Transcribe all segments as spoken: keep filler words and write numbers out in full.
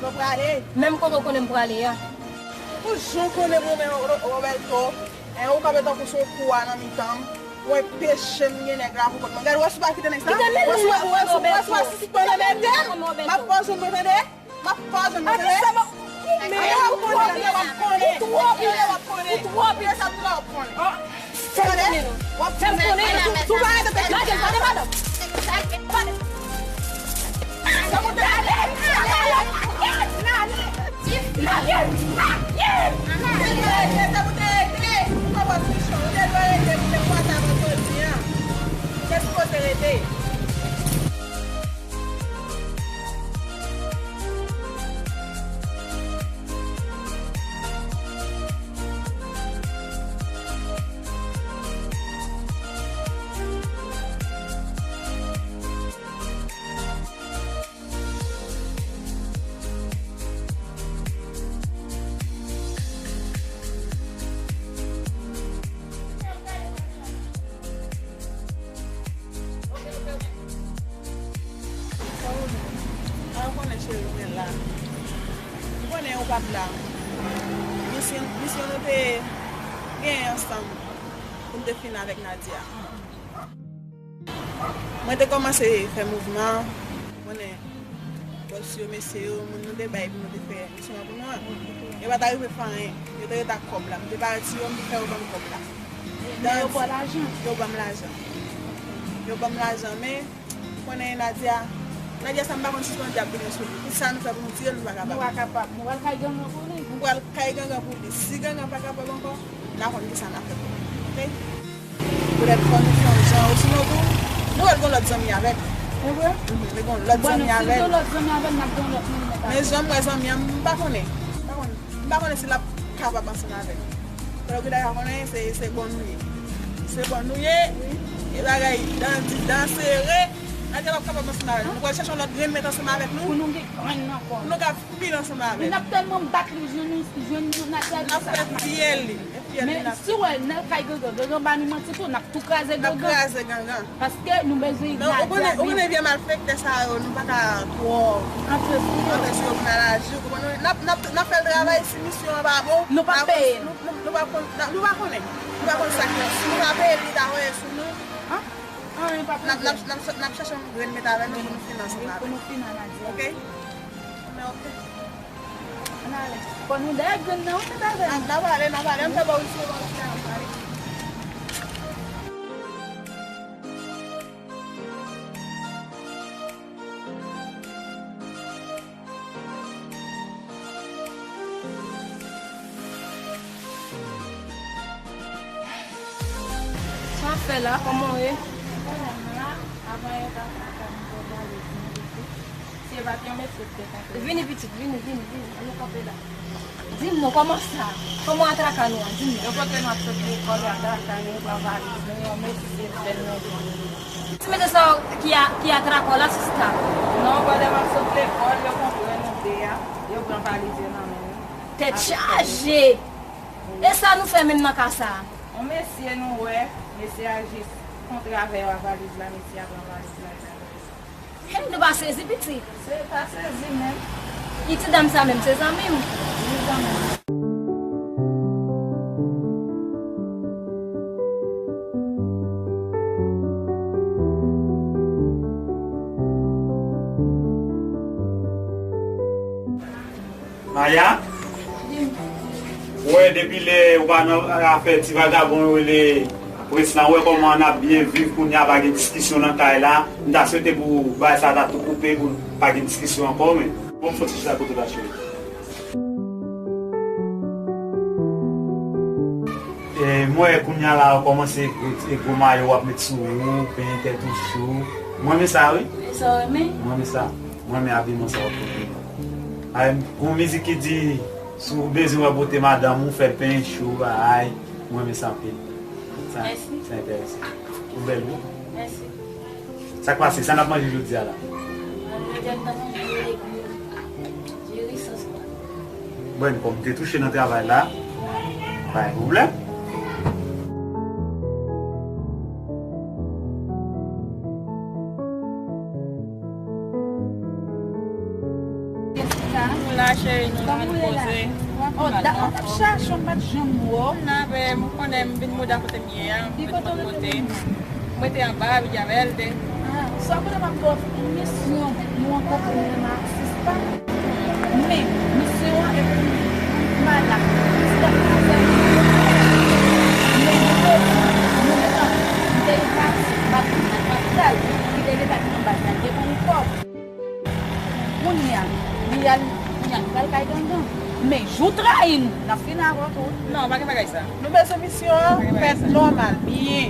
Mwen prale. Menm kote w konnen m prale a. Ou jan w konnen mwen, men Ro-, Roberto, en, ou kanpe tankou se yon kou a nan mitan m. Ou enpeche m gen nèg la pou kont mwen. Gade, wè si w pa kite nèg sa. Kite men l non, Roberto. Wè si w pa, wè si w pa mete m, m ap fè w jwenn mwen, tande. M ap fè w jwenn mwen, tande. Atè sa, m ap koupe w. Ou twò pile, w ap konnen. Ou twò pile, w ap konnen. Ou twò pile. Fè m konnen non. Fè m konnen non. Fè m konnen non. Tou, tou pa rete tèt. Lage l, tande madanm. Lage l. Lage l. Lage l. Lage l. Ou te dwe rete, ou te dwe rete pou te pase vandredi a. Ou te sipoze rete. Sa ou menm? A, ou konnen cheri, mwen la. Ou konnen ou pa t la. Misyon, misyon nou te genyen ansanm pou n te fin avèk Nadia. Mwen te kòmanse fè mouvman, ou konnen, bòs yo, mesye yo, moun nou te bay pou nou te fè misyon an pou nou an. Yo pa t rive fè anyen. Yo te ret ak kòb la. M te pare di yo, m te fè yo ban m kòb la. Men yo ba w lajan? Yo ban m lajan. Yo ban m lajan, men, ou konnen Nadia, Nadia sa m pa konn si Nadia ap vini sou li. Pou sa nou fè pou nou tire l, nou pa kapab. Nou pa kapab. Nou pral kay gangan pou li. Nou pral kay gangan pou li. Si gangan pa kapab ankò, n a konn kisa n a fè pou li. Oke? Poutèt fò nou fè yon jan, osinon tou, nou pral gen lòt zanmi avè l. Se vre? Mhm, nou gen lòt zanmi avè l. Bon, si nou gen lòt zanmi avè l, n ap gen lòt moun mèt avè l. Men jan m wè zanmi an, m pa konnen. M pa konnen. M pa konnen si l ap kapab ansanm avè l. Fò yo gentan konnen se, se bon nou ye. Se bon nou ye. Wi. E bagay dan di dan sere. Nadia p ap kapab ansanm avè nou. Nou pral chèche yon lòt grenn mèt ansanm avèk nou. Pou nou gen grenn nan kò nou. Pou nou ka fin ansanm avè l. Men n ap tèlman bat li, jwenn nou, jwenn nou, Nadia di sa n ap mache. N ap fè fyèl li. E fyèl li n ap fè. Men si w wè, n al kay gangan, gangan ba nou manti tou, n ap tou kraze gangan. N ap kraze gangan. Paske nou bezwen Nadia. Men ou konnen, ou konnen vye malfektè sa yo, nou pa ka twò antre sou yo. Antre sou yo pou n al aji, ou konprann? N ap, n ap, n ap fè l travay, si misyon an pa bon, nou pa peye l. Nou, nou, nou pa konn, nou pa konnen. Nou pa konn sa k fèt. Si nou pa peye l, li ta voye sou nou. An? Anyen p ap regle. N ap, n ap, n ap, n ap chèche yon grenn mèt avè nou pou nou fin ansanm avè l. Wi, pou nou fin avè l. Oke? Men oke. Ann ale. Fò nou dèyè grenn nan, wi, mèt avè nou. N ap, n ap ale, n ap ale. Ann fè bò isi yo, bò isi a, n ap ale. Sa w ap fè la? Kòman w ye? Mwen menm la, avan yè, ta fè kòm pou gade, si e pa t yon mesye ki te kanpe. Vini, pitit, vini, vini, vini. Ann nou kanpe la. Di m non, kòman sa? Kòman atraka nou an? Di m non. Yo kote n ap sot lekòl, yo atraka nou, yo pran valiz nou, yon mesye fè n yon. Ti mesye sa yo ki a, ki atraka w la, sista? Non, pandan m ap sot lekòl, yo kontre nou de a, yo pran valiz yo nan men nou. Tèt chaje! E sa nou fè menm nan ka sa a? Yon mesye nou wè, mesye a jis kontre avè yo ak valiz la, mesye a pran valiz la, e sa yo fè. Hey, nou pa sezi, pitit. Se pa sezi menm. E ti dam sa menm, se zanmi w? Wi, zanmi m. Maya? Ou wè, depi lè ou pa nan afè ti vagabon yo rele Prince la, ou wè kòman n ap byen viv kounye a, pa gen diskisyon nan kay la. M ta swete pou bagay sa ta tou koupe, pou pa gen diskisyon ankò, men. Bon, m soti chita kote w la, cheri. E, m wè kounye a la, ou kòmanse gwo, e, gwo mayo w ap met sou ou, penyen tèt ou chou. Mwen renmen sa, wi. E sa w renmen? Mwen renmen sa. Mwen renmen abiman sa w ap pote. Ay, gon mizik ki di, si w bezwen wè bote madanm ou, fè l penyen chou, bagay. Mwen renmen sa anpil. Sa, mèsi. Sa enterese. Ou bèl, wi. Mèsi. Sa k pase? Sa n ap manje jodi a la? Jodi a n ap manje jiri sòs pwa. Bon, kòm m te touche nan travay la, pa gen pwoblèm. Jessica, La, cheri, nou la, nou poze. Oh, dakò, m t ap chache w, m pa t janm wè w. M la, men m konnen m vin mouda kote m ye a, m vin mouda kote. M rete anba, Villa Verde. Ah, sa kote m ap di w, misyon nou rankontre nan Aksispa. Men, misyon an epi madanm, ti demwazèl, men nou te, nou gentan, m te gen pati, m pa t nan kapital, ki te gentan gen yon bagay, gen pou yon kòb. Kounye a, li al, kounye a nou pral kay gangan. Men jou trayi nou, n ap fini avè w tou. Non, pa gen bagay sa. Nou bezwen misyon an fèt nòmal, byen,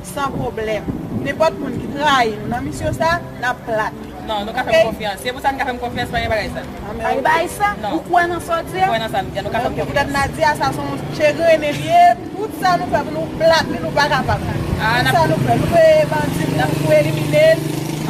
san pwoblèm. Nenpòt moun ki trayi nou nan misyon sa, n ap plat li. Non, nou ka fè m konfyans. Se pou sa n ka fè m konfyans, pa gen bagay sa. Pa gen bagay sa? Non. Ou kwè nan sa w di a? Mwen kwè nan sa m di a, nou ka fè m konfyans. Petèt Nadia, sa se yon chagren li ye. Tout sa nou fè pou nou plat li, nou pa kapab. Tout sa nou fè, nou peye bandi pou, pou elimine l,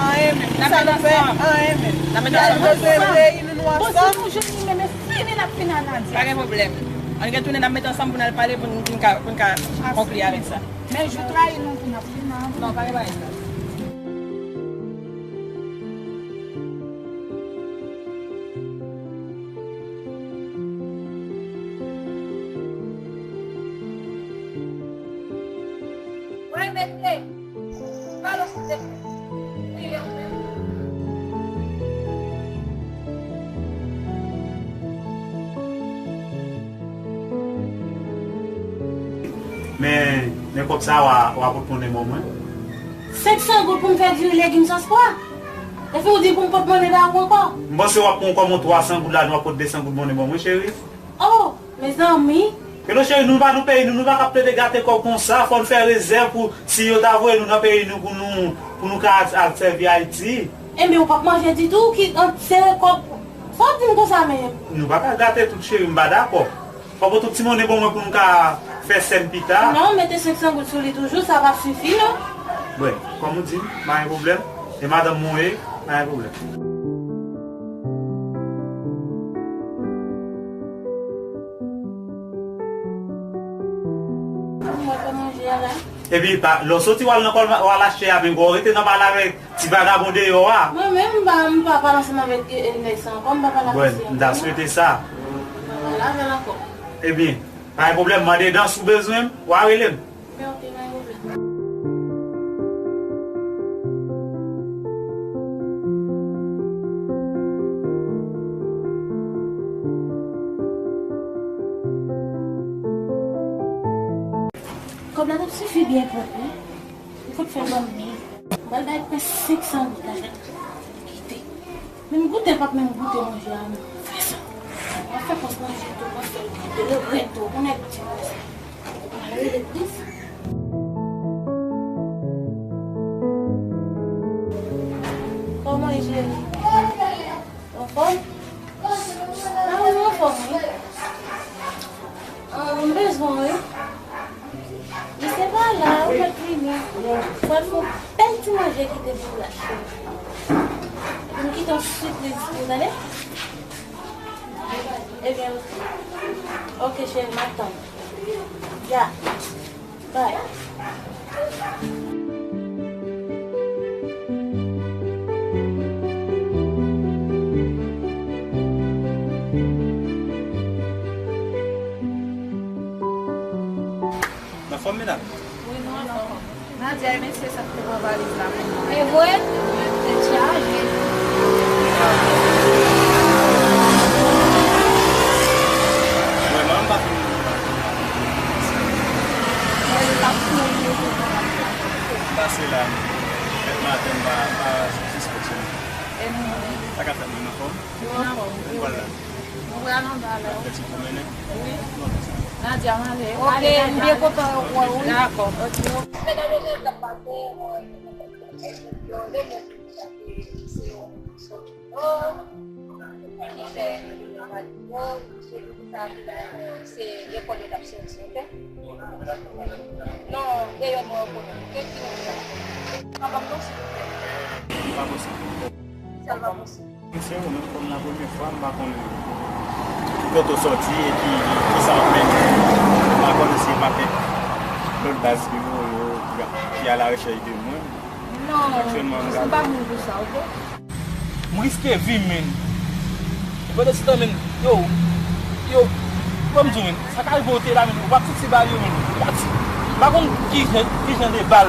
anyen menm. Tout sa nou fè, anyen menm. N ap mete ansanm. Li bezwen peyi nou, nou ansanm. Poze nou jwenn li, men fini n ap fini a Nadia. Pa gen pwoblèm. Ann gen tounen, n ap mete ansanm pou n al pale, pou n, pou n ka, pou n ka konkli avèk sa. Men jou trayi nou, pou n ap fini avè w. Non, pa gen bagay sa. Mwen mete. Pale sou te. Priye ou menm. Men, men kòb sa a, w a, w a pot tounen ban mwen. Senk san goud pou m fè diri legim sans pwa? Epi w di pou m pot monnen ba ou ankò? M panse w ap pran kòb yon twa san goud la, nou ap pot de san goud monnen ban mwen, cheri. Oh, mezanmi. Hello, cheri, nou pa nan peyi nou, nou pa ka plede gate kòb konsa, fò n fè rezèv pou si yo ta voye nou nan peyi nou pou nou, pou nou ka al, al sèvi Ayiti. Enben, ou p ap manje ditou, ki, an, se kòb, sa w di m konsa menm? Nou pa ka gate tout, cheri, m pa dakò. Fò pote yon ti monnen ban mwen pou nou ka fè sèn pita. Non, mete senk san goud sou li toujou, sa p ap sifi, non. Bon, kòm ou di m, pa gen pwoblèm. E madanm mwen ye, pa gen pwoblèm. Mwen fè manje a la. Epi, pa, lè w soti w al nan kòl, w al achte a, men w rete nan pale avèk ti vagabon deyò a. Mwen menm, m pa, m pa pale ansanm avèk, e, e, nèg sa ankò, m pa pale avèk li ankò. Bon, m ta swete sa. M pa pale avè l ankò. Ebyen, pa gen pwoblèm, mande dan si w bezwen m, w a rele m. Men ok, pa gen pwoblèm. Kòb la t ap sifi byen pwòp, wi. Li fout fè l ban m li. M pral bay prens senk san goud la, kite. Menm goute l p ap menm goute manje a, non. Fè sa. M ap fè pòs manje tou, m ap fè l goute l rèd tou, pou nèg di konsa. M pral rele plis. Kòman w ye, cheri? Anfòm? Ah wi, m anfòm, wi. Ah, m bezwen w, wi. Misye pa la, ou mèt vini. Pral fè yon bèl ti manje kite pou w la, cheri. Epi m kite yon sipriz pou w, tande? Ebyen, ok, cheri, m ap tann. Ya. Bay. Anfòm, medam? Wi, nou anfòm. Nadia, e mesye sa ki te pran valiz la pou nou? E vre? Tèt chaje. Vrèman, m pa fin. Mwen, m pa fin. M pase la, mèt maten, m pa, m pa jis fonksyone. E nou menm? Sa k ap fèt, nou anfòm? Nou anfòm. Nou pral la. Nou pral anba la. Fè ti pwomennen. Wi. Nadia, m ale. Ok, m byen kontan wè w, wi. Dakò. Ok. Medam yo te ap pase, yo, yo, yo, yo, yo, yo, yo, yo, yo, yo, yo, yo, ki fè, se lekòl yo t ap sèvi, oke? Non, deyò mwen yo konnen, oke? Ki moun sa? Papa m non, silvouplè. Pa posib. Sa l pa posib. Mesye, ou menm kòm la premye fwa, m pa konnen ki kote w sòti e ki, ki sa w ap mennen. M pa konnen si e pa kèk lòt baz ki voye w, ki a la rechèch de mwen. Non, m pa moun pou sa, oke? M riske vi m, men. Yo, de sitan, men, yo, yo, ban m di w, men, sa ka rive w te la, men, ou pa t santi bal yo, men, ou pa t, m pa konn ki jan, ki jan de bal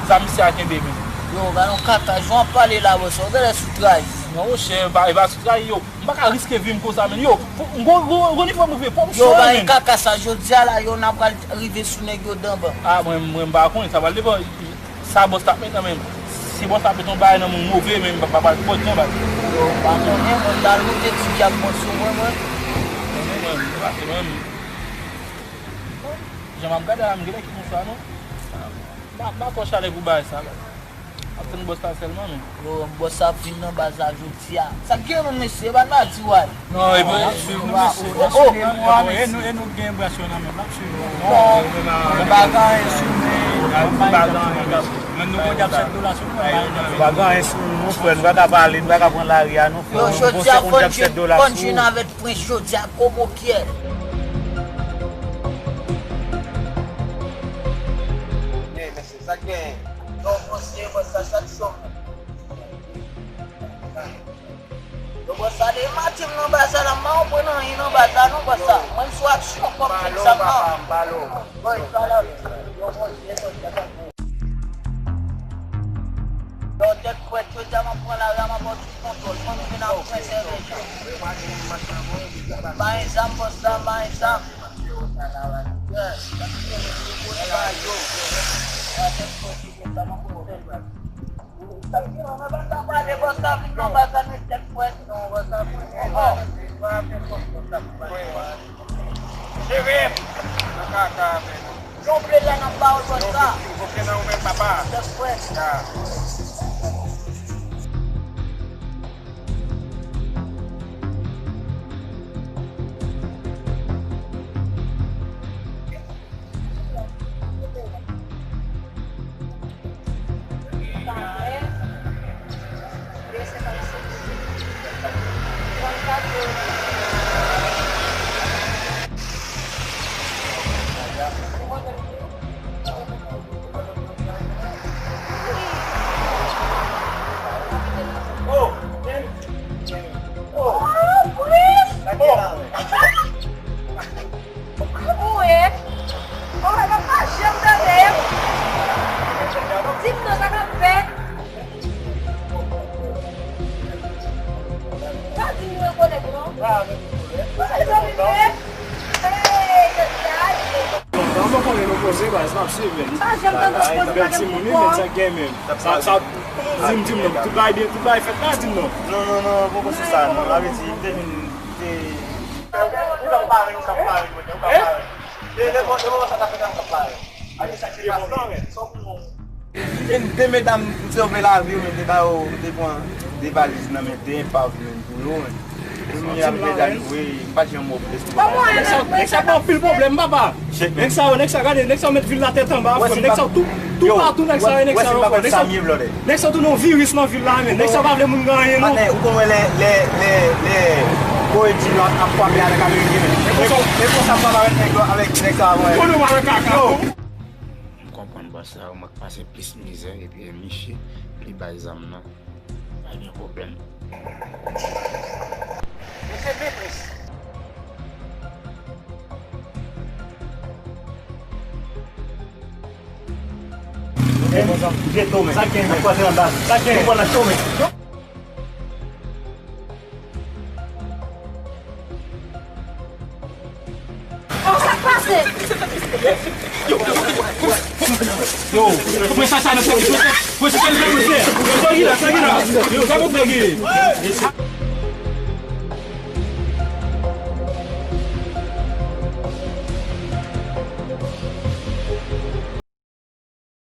zam misye a kenbe, men. Yo, ba yon kaka, jan w ap pale la, bòs, ou genlè sou trayi. Non, monchè, e pa, e pa sou trayi, yo. M pa ka riske vi m konsa, men, yo. Fò, m gon, gon, gon nivo move, fò m cho, men. Yo, ba yon kaka sa, jodi a la, yo, n ap pral rive sou nèg yo danban. A, mwen, mwen, m pa konnen, sa pral depann. Sa bòs la ap met nan men m. Si bòs la ap met yon bagay nan men w move, men m pa, pa, pa, pa pral pran bagay. Yo, m pa konnen, mwen, m t al moute ti djab mwen sou mwen, mwen. Mwen, mwen, mwen, mwen, mwen. Jan m ap gade la, m genlè kite konsa, non? M pa, m pa twò chalè pou bagay sa la. M ap tann bòs la sèlman, men. Yo, bòs la ap vin nan baz la jodi a. Sa k gen menm, mesye? E pa n pa di w al. Non, e pa, n ap swiv nou, mesye. Oh, oh. E nou, e nou gen bras yo nan men, n ap swiv nou. Non, nou pa gen anyen sou nou. Nou pa gen anyen, men nou gon djab sèt dola sou nou, men nou pa gen anyen sou nou, non, frè, nou pa ka pale, nou pa ka pran lari a, non, frè. Yo, jodi a, fò n jwenn, fò n jwenn avèk Prince jodi a, kòman w ye? Mesye, sa k gen? Non, monchè, bòs la, sa k sòm. Yo, bòs sa de maten m nan baz la, m pa konprann anyen nan baz la non, bòs sa. Mwen m sou aksyon kòm fim sa m nan. Bòs sa la. Yo, bòs, yo, bòs sa. Yo, tèt frèt, jodi a m ap pran lari a, m ap pran tout kontwòl. Mwen m vin ap pran sèvèj. M pa gen zam, bòs sa, m pa gen zam. Yes. Tèt frèt, yo, bòs sa, m ap pran sèvèj. Sa ki nan baz la, pale bòs la, vin nan baz la, met tèt frèt. Jere m. Nan kaka, men. Yon ble la nan ba w, bòs la. Yon ble nan ou menm, papa. Tèt frèt. Ya. Ou ye? Ou wè, m pa janm tande. Di m non, sa k ap fèt? Pa di m rekonèt non. Pa janm vle. Hey, yo te ale. Non, mwen konnen nou poze, baz, n ap swiv, men. M pa janm tande poze, pa gen timoun, men sa gen, men. Sa, sa, di m, di m non, tout bagay byen, tout bagay fèt la, di m non. Non, non, non, poko se sa, non. Sa vle di, m te vin, m te. Ou ka pare, ou ka pare, ou ka pare. E de medam, m sove lavi w, men te ba yo, m te pran de valiz nan men de enpav, men, pou yo, men. Kounye a, m te di, wi, m pa t janm wè w prèske. Nèg sa, nèg sa pa anpil pwoblèm, papa. Nèg sa yo, nèg sa, gade, nèg sa yo met vil la tèt anba, frè m. Nèg sa yo tou, toupatou, nèg sa yo, nèg sa yo, frè m. Nèg sa yo, nèg sa yo tounen yon viris nan vil la, men. Nèg sa yo pa vle moun gen anyen, non. Patnè, ou konn wè lè, lè, lè, lè Kore di Nò ap frape avèk Ameriken, men. E konsa, e konsa m pa parèt nèg yo avèk nèg sa yo, frè. Konnen w pa nan kaka, non. M konprann bòs la, ou mank pase plis mizè, epi e miche, li bay zam nan. Pa gen pwoblèm. Mesye Biblis. Sa gen, sa gen. Sa gen. Oh, sa k pase? Yo, mwen sa sa nan sèvis mwen. Mwen se sèvis mwen se. Yo, sa ki la, sa ki la. Yo, sa mwen fè ki.